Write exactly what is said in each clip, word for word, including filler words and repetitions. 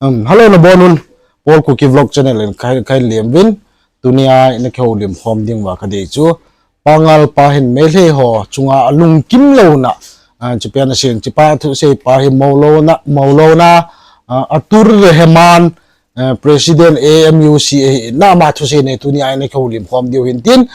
Um, hello, nabonun. Paul Kuki Vlog channel in kai, kai lem vin. Tunia ina kihoulim khom ding uva kadei chu, Pangal pa hin Meitei ho chunga alungkim louna, ah, chupen asin, chupa thusei pa hi moulouna, moulouna, ah, Atur Rehman, eh, President A M U C ahi, na ama thusei nei tunia ina kihoulim khom diu hin tin.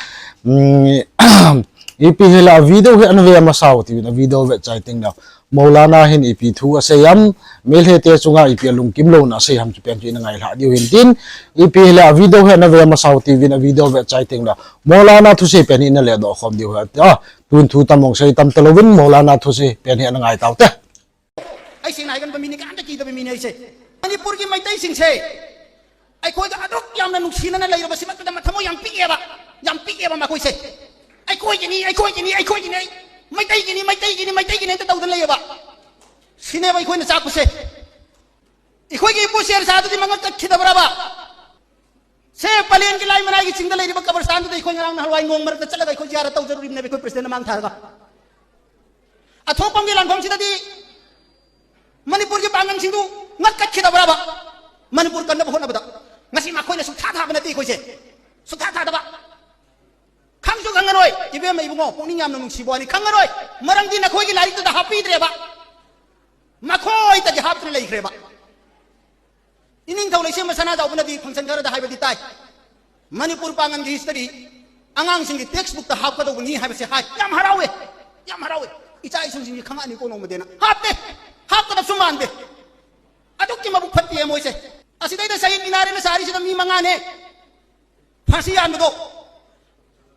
Um, ipi hile video hi ana ve masau tivin, a video ve chai teng leh Maulana hin ipi thu asei ham, Meitei te chunga ipi alungkim louna asei ham, chupen chu ina ngailha diu hin tin. Ipi hile video hi ana ve masau tivin, a video ve chai teng leh Maulana thusei pen hi ina ledoh khom diu hi. Ah, tun thu tam ong sei tam talouvin, Maulana thusei pen hi ana ngai taute. ꯑꯩ ꯁꯦꯡꯅ ꯍꯥꯏꯒꯟꯕ ꯃꯤꯅꯤ, ꯀꯅꯥꯝꯇ ꯀꯤꯗꯕ ꯃꯤꯅꯤ ꯑꯩꯁꯦ꯫ ꯃꯅꯤꯄꯨꯔꯒꯤ ꯃꯩꯇꯩꯁꯤꯡꯁꯦ ꯑꯩꯈꯣꯏꯒ ꯑꯗꯨꯛ ꯌꯥꯝꯅ ꯅꯨꯡꯁꯤꯅꯅ ꯂꯩꯔꯕꯁꯤ ꯃꯇꯝꯗ ꯃꯊꯃꯣꯏ ꯌꯥꯝ ꯄꯤꯛꯑꯦꯕ, ꯌꯥꯝ ꯄꯤꯛꯑꯦꯕ ꯃꯈꯣꯏꯁꯦ꯫ ꯑꯩꯈꯣꯏꯒꯤꯅꯤ, ꯑꯩꯈꯣꯏꯒꯤꯅꯤ, ꯑꯩꯈꯣꯏꯒꯤꯅꯤ, ꯃꯩꯇꯩꯒꯤꯅꯤ, ꯃꯩꯇꯩꯒꯤꯅꯤ, ꯃꯩꯇꯩꯒꯤꯅꯤ ꯍꯦꯛꯇ ꯇꯧꯗꯅ ꯂꯩꯌꯦꯕ꯫ ꯁꯤꯅꯦꯕ ꯑꯩꯈꯣꯏꯅ ꯆꯥꯛꯄꯁꯦ꯫ ꯑꯩꯈꯣꯏꯒꯤ ꯏꯄꯨ ꯁꯦꯔ ꯁꯥꯍꯗꯨꯗꯤ ꯃꯉꯛ ꯀꯛꯈꯤꯗꯕ꯭ꯔꯕ? ꯁꯦ ꯄꯂꯦꯟꯒꯤ ꯂꯥꯏꯃꯅꯥꯏꯒꯤ ꯆꯤꯡꯗ ꯂꯩꯔꯤꯕ ꯀꯕꯔꯁꯇꯥꯟꯗꯨꯗ ꯑꯩꯈꯣꯏ ꯉꯔꯥꯡ ꯅꯍꯥꯟꯋꯥꯏ ꯅꯣꯡ ꯃꯔꯛꯇ ꯆꯠꯂꯒ ꯑꯩꯈꯣꯏ ꯖꯤꯌꯥꯔꯠ ꯇꯧꯖꯔꯨꯔꯤꯕꯅꯦꯕ ꯑꯩꯈꯣꯏ ꯄ꯭ꯔꯦꯁꯤꯗꯦꯟꯠꯅ ꯃꯥꯡ ꯊꯥꯔꯒ꯫ ꯑꯊꯣꯛꯄꯝꯒꯤ ꯂꯥꯟꯐꯝꯁꯤꯗꯗꯤ ꯃꯅꯤꯄꯨꯔꯒꯤ ꯄꯥꯡꯒꯜꯁꯤꯡꯗꯨ ꯉꯛ ꯀꯠꯈꯤꯗꯕ꯭ꯔꯕ? ꯃꯅꯤꯄꯨꯔ ꯀꯟꯅꯕ ꯍꯣꯠꯅꯕꯗ ꯉꯁꯤ ꯃꯈꯣꯏꯅ ꯁꯨꯛꯊꯥ ꯊꯥꯕ ꯅꯠꯇꯦ ꯑꯩꯈꯣꯏꯁꯦ꯫ ꯁꯨꯛꯊꯥ ꯊꯥꯗꯕ꯫ ꯈꯪꯁꯨ ꯈꯪꯉꯔꯣꯏ꯫ ꯏꯕꯦꯝꯃ ꯏꯕꯨꯡꯉꯣ, ꯄꯨꯛꯅꯤꯡ ꯌꯥꯝꯅ ꯅꯨꯡꯁꯤꯕ ꯋꯥꯅꯤ꯫ ꯈꯪꯉꯔꯣꯏ꯫ ꯃꯔꯝꯗꯤ ꯅꯈꯣꯏꯒꯤ ꯂꯥꯏꯔꯤꯛꯇꯨꯗ ꯍꯥꯞꯄꯤꯗ꯭ꯔꯦꯕ꯫ ꯃꯈꯣꯏꯗꯒꯤ ꯍꯥꯞꯇꯨꯅ ꯂꯩꯈ꯭ꯔꯦꯕ꯫ ꯏꯅꯤꯡꯊꯧ ꯂꯩꯁꯦꯝꯕ ꯁꯅꯥꯖꯥꯎꯕꯅꯗꯤ function ꯈꯔꯗ ꯍꯥꯏꯕꯗꯤ ꯇꯥꯏ꯫ ꯃꯅꯤꯄꯨꯔ ꯄꯥꯡꯒꯜꯒꯤ history ꯑꯉꯥꯡꯁꯤꯡꯒꯤ text bookꯇ ꯍꯥꯞꯀꯗꯧꯕꯅꯤ ꯍꯥꯏꯕꯁꯦ ꯍꯥꯏ꯫ ꯌꯥꯝ ꯍꯔꯥꯎꯋꯦ, ꯌꯥꯝ ꯍꯔꯥꯎꯋꯦ꯫ ꯏꯆꯥ ꯏꯁꯨꯁꯤꯡꯁꯤ ꯈꯪꯉꯛꯑꯅꯤꯀꯣ ꯅꯣꯡꯃꯗꯤꯅ꯫ ꯍꯥꯞꯇꯦ, ꯍꯥꯞꯀꯗꯕꯁꯨ ꯃꯥꯟꯗꯦ꯫ ꯑꯗꯨꯛꯀꯤ ꯃꯕꯨꯛ ꯐꯠꯇꯦ ꯃꯣꯏꯁꯦ꯫ ꯑꯁꯤꯗꯩꯗ ꯁꯍꯤꯗ ꯃꯤꯅꯥꯔꯦꯅ ꯁꯥꯔꯤꯁꯤꯗ ꯃꯤ ꯃꯉꯥꯅꯦ꯫ ꯐꯥꯁꯤ ꯌꯥꯟꯕꯗꯣ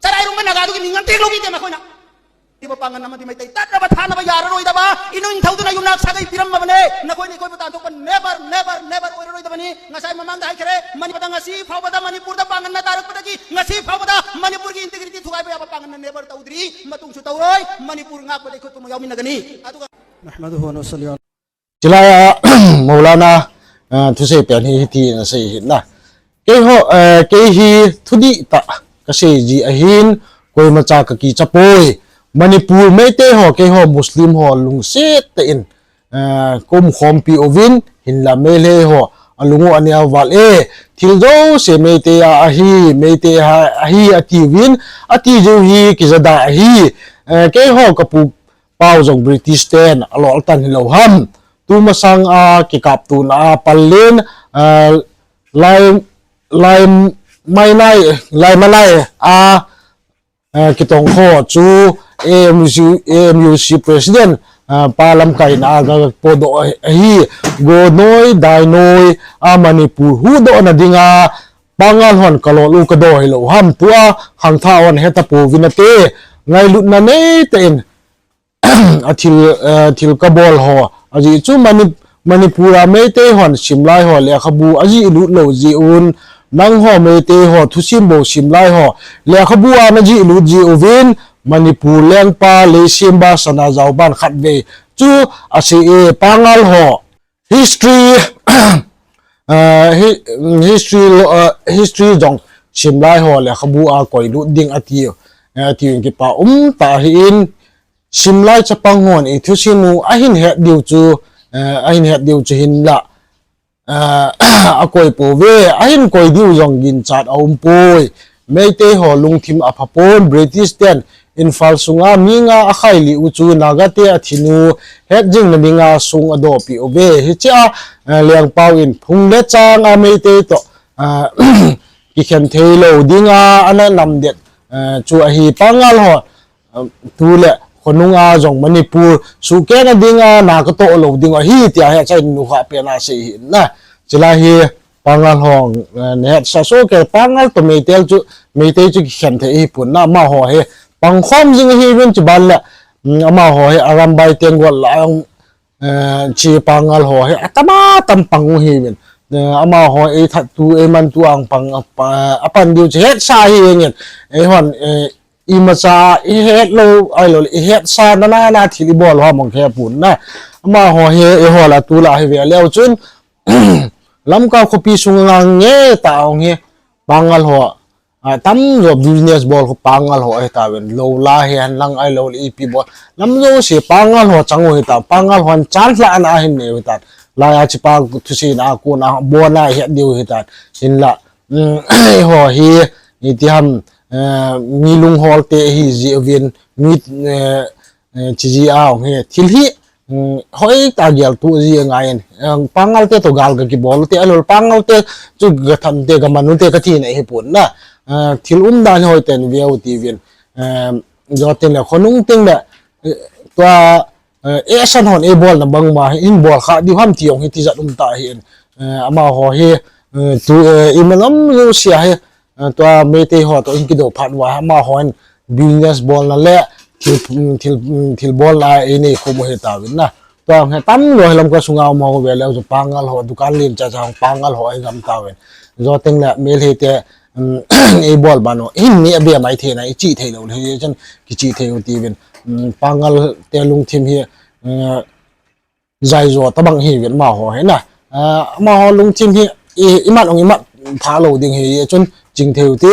ꯆꯔꯥꯏꯔꯣꯝꯕ ꯅꯥꯒꯥꯗꯨꯒꯤ ꯃꯤꯡ ꯑꯝꯇ ꯍꯦꯛ ꯂꯧꯕꯤꯗꯦ ꯃꯈꯣꯏꯅ꯫ ꯄꯥꯡꯒꯜ ꯑꯃꯗꯤ ꯃꯩꯇꯩ ꯇꯠꯅꯕ ꯊꯥꯅꯕ ꯌꯥꯔꯔꯣꯏꯗꯕ ꯏꯅꯤꯡꯊꯧꯗꯨꯅ ꯌꯨꯝꯅꯥꯛ ꯁꯥꯒꯩ ꯄꯤꯔꯝꯃꯕꯅꯦ꯫ ꯅꯈꯣꯏꯅ ꯑꯩꯈꯣꯏꯕꯨ ꯇꯥꯟꯊꯣꯛꯄ never, never, never ꯑꯣꯏꯔꯔꯣꯏꯗꯕꯅꯤ꯫ ꯉꯁꯥꯏ ꯃꯃꯥꯡꯗ ꯍꯥꯏꯈ꯭ꯔꯦ, ꯃꯅꯤꯄꯨꯔꯗ ꯉꯁꯤ ꯐꯥꯎꯕꯗ, ꯃꯅꯤꯄꯨꯔꯗ ꯄꯥꯡꯒꯜꯅ ꯇꯥꯔꯛꯄꯗꯒꯤ ꯉꯁꯤ ꯐꯥꯎꯕꯗ ꯃꯅꯤꯄꯨꯔꯒꯤ integrity ꯊꯨꯒꯥꯏꯕ ꯌꯥꯕ ꯄꯥꯡꯒꯜꯅ never ꯇꯧꯗ꯭ꯔꯤ, ꯃꯇꯨꯡꯁꯨ ꯇꯧꯔꯣꯏ꯫ ꯃꯅꯤꯄꯨꯔ ꯉꯥꯛꯄꯗ ꯑꯩꯈꯣꯏ ꯄꯨꯝꯕ ꯌꯥꯎꯃꯤꯟꯅꯒꯅꯤ꯫ ꯑꯗꯨꯒ ꯅꯍꯃꯗꯨꯍꯨ ꯋꯅꯨꯁꯜꯂꯤ ꯆꯂꯥꯏ, ꯃꯧꯂꯥꯅ, ꯑ, ꯊꯨꯁꯦ ꯄꯦꯟ ꯍꯤ ꯍꯤꯇꯤ ꯅꯁꯦ ꯍꯤꯠꯅ꯫ ꯀꯩ ꯍꯣ, ꯑ, ꯀꯩ ꯍꯤ ꯊꯨꯗꯤ ꯇ ꯀꯁꯦ ꯖꯤ ꯑꯍꯤꯟ, ꯀꯣꯏ ꯃꯆꯥ ꯀꯀꯤ ꯆꯄꯣꯏ꯫ ꯃꯅꯤꯄꯨꯔ ꯃꯩꯇꯩ ꯍꯣ, ꯀꯩ ꯍꯣ, ꯃꯨꯁꯂꯤꯝ ꯍꯣ, ꯂꯨꯡꯁꯦꯠ ꯇ ꯏꯟ, ꯑ, ꯀꯨꯝ ꯈꯣꯝ ꯄꯤ ꯑꯣꯚꯤꯟ, ꯍꯤꯟꯂꯥ ꯃꯩꯂꯩ ꯍꯣ, ꯑꯂꯨꯡꯉꯨ ꯑꯅꯤꯌꯥ ꯋꯥꯠ ꯑꯦ, ꯊꯤꯜꯖꯧ ꯁꯦ ꯃꯩꯇꯩ ꯑꯍꯤ, ꯃꯩꯇꯩ ꯑꯍꯤ ꯑꯇꯤ ꯑꯣꯚꯤꯟ, ꯑꯇꯤ ꯖꯧ ꯍꯤ ꯀꯤꯖꯗꯥ ꯑꯍꯤ, ꯑ, ꯀꯩ ꯍꯣ, ꯀꯄꯨ ꯄꯥꯎ ꯖꯣꯡ British ten ꯑꯂꯣ ꯑꯜꯇꯟ ꯍꯤꯂꯧ ꯍꯝ꯫ ꯇꯨ ꯃꯁꯥꯡ ꯑ ꯀꯤꯀꯥꯞ ꯇꯨꯅ ꯑ ꯄꯜꯂꯦꯟ, ꯑ, ꯂꯥꯏ, ꯂꯥꯏ ꯃꯥꯏꯅꯥꯏ, ꯂꯥꯏ ꯃꯅꯥꯏ ꯑ, ꯑ, ꯀꯤꯇꯣꯡ ꯈꯣ ꯆꯨ A M U C, A M U C President, ꯑ, ꯄꯥ ꯂꯝꯀꯥꯏꯅ ꯑ ꯒ ꯄꯣꯗꯣ ꯑꯍꯤ ꯒꯣ ꯅꯣꯏ ꯗꯥꯏ ꯅꯣꯏ ꯑ ꯃꯅꯤꯄꯨꯔ ꯍꯨꯗꯣꯛꯅ ꯗꯤꯡ ꯑ ꯄꯥꯉꯜ ꯍꯣꯟ ꯀꯂꯣ ꯂꯨ ꯀꯗꯣ ꯍꯤꯂꯧ ꯍꯝ ꯇꯨ ꯑ ꯈꯪꯊꯥ ꯍꯣꯟ ꯍꯦꯇ ꯄꯨ ꯚꯤꯅꯇꯦ ꯉꯥꯏ ꯂꯨꯠꯅ ꯅꯦ ꯇ ꯏꯟ ꯑꯊꯤꯜ, ꯑ, ꯊꯤꯜ ꯀꯕꯣꯜ ꯍꯣ, ꯑꯖꯤ ꯆꯨ ꯃꯅꯤ-, ꯃꯅꯤꯄꯨꯔ ꯃꯩꯇꯩ ꯍꯣꯟ ꯁꯤꯝꯂꯥꯏ ꯍꯣ, ꯂꯦꯈꯥꯕꯨ ꯑꯖꯤ ꯏꯂꯨꯠ ꯂꯧ ꯖꯤ ꯎꯟ, ꯅꯪ ꯍꯣ ꯃꯩꯇꯩ ꯍꯣ, ꯊꯨꯁꯤꯝꯕꯧ ꯁꯤꯝꯂꯥꯏ ꯍꯣ, ꯂꯦꯈꯥꯕꯨ ꯑꯅ ꯖꯤ ꯏꯂꯨꯠ ꯖꯤ ꯎꯕꯤꯟ, ꯃꯅꯤꯄꯨꯔ ꯂꯦꯡꯄꯥ, ꯂꯩꯁꯦꯝꯕ, ꯁꯅꯥꯖꯥꯎꯕꯥꯟ ꯈꯠꯕꯦ, ꯆꯨ ꯑꯁꯤ ꯑꯦ ꯄꯥꯉꯜ ꯍꯣ, history, ꯑ, hi-, history ꯂꯣ-, ꯑ, history ꯖꯣꯡ ꯁꯤꯝꯂꯥꯏ ꯍꯣ, ꯂꯦꯈꯥꯕꯨ ꯑ ꯀꯣꯏ ꯂꯨꯠ ꯗꯤꯡ ꯑꯇꯤ, ꯑ, ꯑꯇꯤ ꯀꯤꯄꯥ ꯎꯝ ꯇꯥ ꯍꯤ ꯏꯟ, ꯁꯤꯝꯂꯥꯏ ꯆꯄꯪ ꯍꯣꯟ ꯏ ꯊꯨꯁꯤꯃꯨ ꯑꯍꯤꯟ ꯍꯦꯠ ꯗꯤꯎ ꯆꯨ, ꯑ, ꯑꯍꯤꯟ ꯍꯦꯠ ꯗꯤꯎ ꯆꯨ ꯍꯤꯟꯂꯥ, ꯑ, ꯑꯀꯣꯏ ꯄꯣꯚꯦ, ꯑꯍꯤꯟ ꯀꯣꯏ ꯗꯤꯎ ꯖꯣꯡ ꯒꯤꯟ ꯆꯥꯠ ꯑꯍꯨꯝ ꯄꯣꯏ, ꯃꯩꯇꯩ ꯍꯣ ꯂꯨꯡꯊꯤꯝ ꯑꯐꯄꯣꯟ, British ꯇꯦꯟ, ꯏꯝꯐꯥꯜ ꯁꯨꯡꯉꯥ ꯃꯤ ꯉꯥ ꯑꯈꯥꯏ ꯂꯤ ꯎ ꯆꯨ ꯅꯥꯒꯥ ꯇꯦ ꯑꯊꯤꯅꯨ, ꯍꯦꯠ ꯖꯤꯡꯅ ꯃꯤ ꯉꯥ ꯁꯨꯡ ꯑꯗꯣ ꯄꯤ ꯎꯚꯦ, ꯍꯤꯆꯤꯑ, ꯑ, ꯂꯦꯡꯄꯥꯎ ꯏꯟ ꯐꯨꯡ ꯂꯦ ꯆꯥꯡ ꯑ ꯃꯩꯇꯩ ꯇꯣ, ꯑ, ꯀꯤꯈꯦꯟ ꯊꯦ ꯂꯧ ꯗꯤꯡ ꯑ, ꯑꯅ ꯅꯝꯗꯦꯠ, ꯑ, ꯆꯨ ꯑꯍꯤ ꯄꯥꯉꯜ ꯍꯣ, ꯑ, ꯇꯨ ꯂꯦ, ꯈꯣꯅꯨꯡ ꯑ ꯖꯣꯡ ꯃꯅꯤꯄꯨꯔ, ꯁꯨ ꯀꯦꯅ ꯗꯤꯡ ꯑ, ꯅꯥ ꯀꯇꯣ ꯂꯧ ꯗꯤꯡ ꯑ, ꯍꯤ ꯇꯤꯌꯥ ꯍꯦ ꯆꯥꯏ ꯅꯨ ꯍꯥ ꯄꯦ ꯅ ꯁꯤ ꯍꯤ ꯅ, ꯆꯤꯂꯥ ꯍꯤ, ꯄꯥꯉꯜ ꯍꯣ, ꯑ, ꯅꯦ ꯍꯦꯠ ꯁꯥ ꯁꯣ ꯀꯦ, ꯄꯥꯉꯜ ꯇꯣ ꯃꯩꯇꯩ ꯆꯨ, ꯃꯩꯇꯩ ꯆꯨ ꯀꯤꯈꯦꯟ ꯊꯦ ꯍꯤ ꯄꯨꯟ ꯅ, ꯑꯃ ꯍꯣ ꯍꯦ, ꯄꯥꯡꯈꯣꯝ ꯖꯤꯡ ꯍꯤ ꯕꯤꯟ ꯆꯨ ꯕꯥꯟ ꯂꯦ, ꯎꯝ, ꯑꯃ ꯍꯣ ꯍꯦ, ꯑꯔꯥꯝꯕꯥꯏ ꯇꯦꯡꯒꯣꯜ ꯂꯥ, ꯑ, ꯆꯤ ꯄꯥꯉꯜ ꯍꯣ ꯍꯦ, ꯑꯇꯃ ꯇꯝ ꯄꯥꯡ ꯎ ꯍꯤ ꯕꯤꯟ, ꯑ, ꯑꯃ ꯍꯣ ꯑꯦ ꯊꯠ ꯇꯨ, ꯑꯦ ꯃꯟ ꯇꯨ ꯑꯪ ꯄꯥꯡ, ꯑꯄ-, ꯑꯄꯟ ꯗꯤꯎ ꯆꯤ ꯍꯦꯠ ꯁꯥ ꯍꯤ ꯌꯦꯡ ꯌꯦꯡ, ꯑꯦ ꯍꯣꯟ, ꯑꯦ, ꯏꯃꯆꯥ, ꯏꯍꯦꯠ ꯂꯧ, ꯑꯥꯏ ꯂꯧ, ꯏꯍꯦꯠ ꯁꯥ, ꯅꯅꯥ, ꯅꯥ, ꯊꯤꯜ ꯏꯕꯣꯜ ꯍꯣ, ꯃꯪ ꯈꯦ ꯄꯨꯟ ꯅ꯫ ꯑꯃ ꯍꯣ ꯍꯦ, ꯏꯍꯣ ꯂꯥ, ꯇꯨ ꯂꯥ, ꯍꯦ ꯕꯦ, ꯂꯦꯎ ꯆꯨꯟ, ꯂꯝꯀꯥ ꯈꯣꯄꯤ ꯁꯨꯡ ꯉꯥꯡ ꯉꯦ, ꯇꯥ ꯍꯣꯡ ꯍꯦ, ꯄꯥꯉꯜ ꯍꯣ, ꯑ, ꯇꯝ ꯖꯣ business ꯕꯣꯜ ꯈꯣ ꯄꯥꯉꯜ ꯍꯣ, ꯑꯦ ꯇꯥ ꯕꯦꯟ, ꯂꯧ ꯂꯥ, ꯍꯦ, ꯍꯟ ꯂꯪ, ꯑꯥꯏ ꯂꯧ, ꯏ ꯄꯤ ꯕꯣꯜ, ꯂꯝ ꯖꯣ ꯁꯦ, ꯄꯥꯉꯜ ꯍꯣ, ꯆꯪ ꯍꯣ, ꯍꯦ ꯇꯥ, ꯄꯥꯉꯜ ꯍꯣ, ꯍꯟ ꯆꯥꯟꯁ ꯂꯥ, ꯑꯅ, ꯑꯍꯤꯟ ꯅꯦ, ꯍꯦ ꯇꯥ, Laiya chapa thuseina a kona abona het diu hitan. Hinla, um, eiho hi, iti ham, eh, mi lunghol te hi jiuvin, mi, eh, eh, chi ji a ong hi. Thil hi, um, hoitah a geltup ji angaiyin. Eh, Pangal te toh gal kakibol te, alol Pangal te chu gatham te, gaman u te katina ahipon na. Eh, thil umdan hi hoiten veu tiuvin. Eh, jotin le khonung teng le, eh, tua, eh, action hon eibolna bang ma, hin bol kha diu ham ti ong hi tijat um tah ahin. Eh, amaho hi, eh, tu, eh, imalam jousea hi, eh, tua Meitei ho toh hin kido phat uva, amahon business bolna le thil, thil, thil bolna einei khum u hitauvin na. Tua hi tamlou hi Lamka sunga um ho veleu chu Pangal ho, dukan len chacha hong Pangal ho hi gam tauvin. Jotin le Meitei te, um, eibol ban u, hin mi abe mai thei na, ichi theilou le hi chun kichi thei u tiuvin. Um, Pangal te lungthim hi, um, jaijo tabang hiuvin amaho hi na. Ah, amaho lungthim hi, i, imat ong imat phalou ding hi chun ching thei u ti,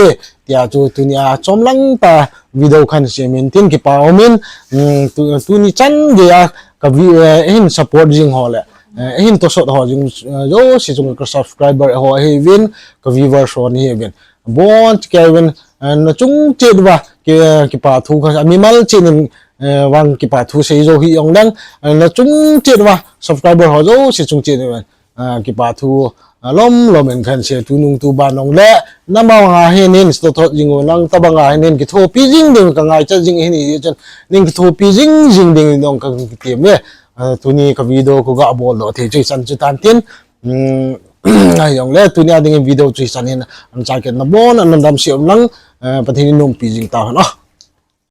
tia chu tunia chomlang tah video khat semin tin kipa umin, um, tu, tuni chan geiya ka vi-, eh, hin support jing ho le, eh, hin tosot ho jing, eh, jouse chung ka subscriber ho hiuvin, ka viewers ho hiuvin. Boncha kei uvin, eh, nachung chet uva, ki, eh, kipa thu kha, mimal chet in, eh, vang kipa thu seijou hih jongleng, eh, nachung chet uva, subscriber ho jouse chung chet uva, eh, kipa thu, eh, lomlom in kahin sei, tunung tuban jongle, nabanga hin hin, sto thot jing u, nang tabanga hin hin, kithopi jing ding, kangaichat jing hin, hichun, ning kithopi jing, jing ding, dong kakitiem e, eh, tuni ka video kaga boldoh thei chu hichan chu tan tin, um, ahijongle, tunia dingin video chu hichan hin, anchai kit nabon, nadamsel un lang, eh, Pathen in umpi jing tahen, ah.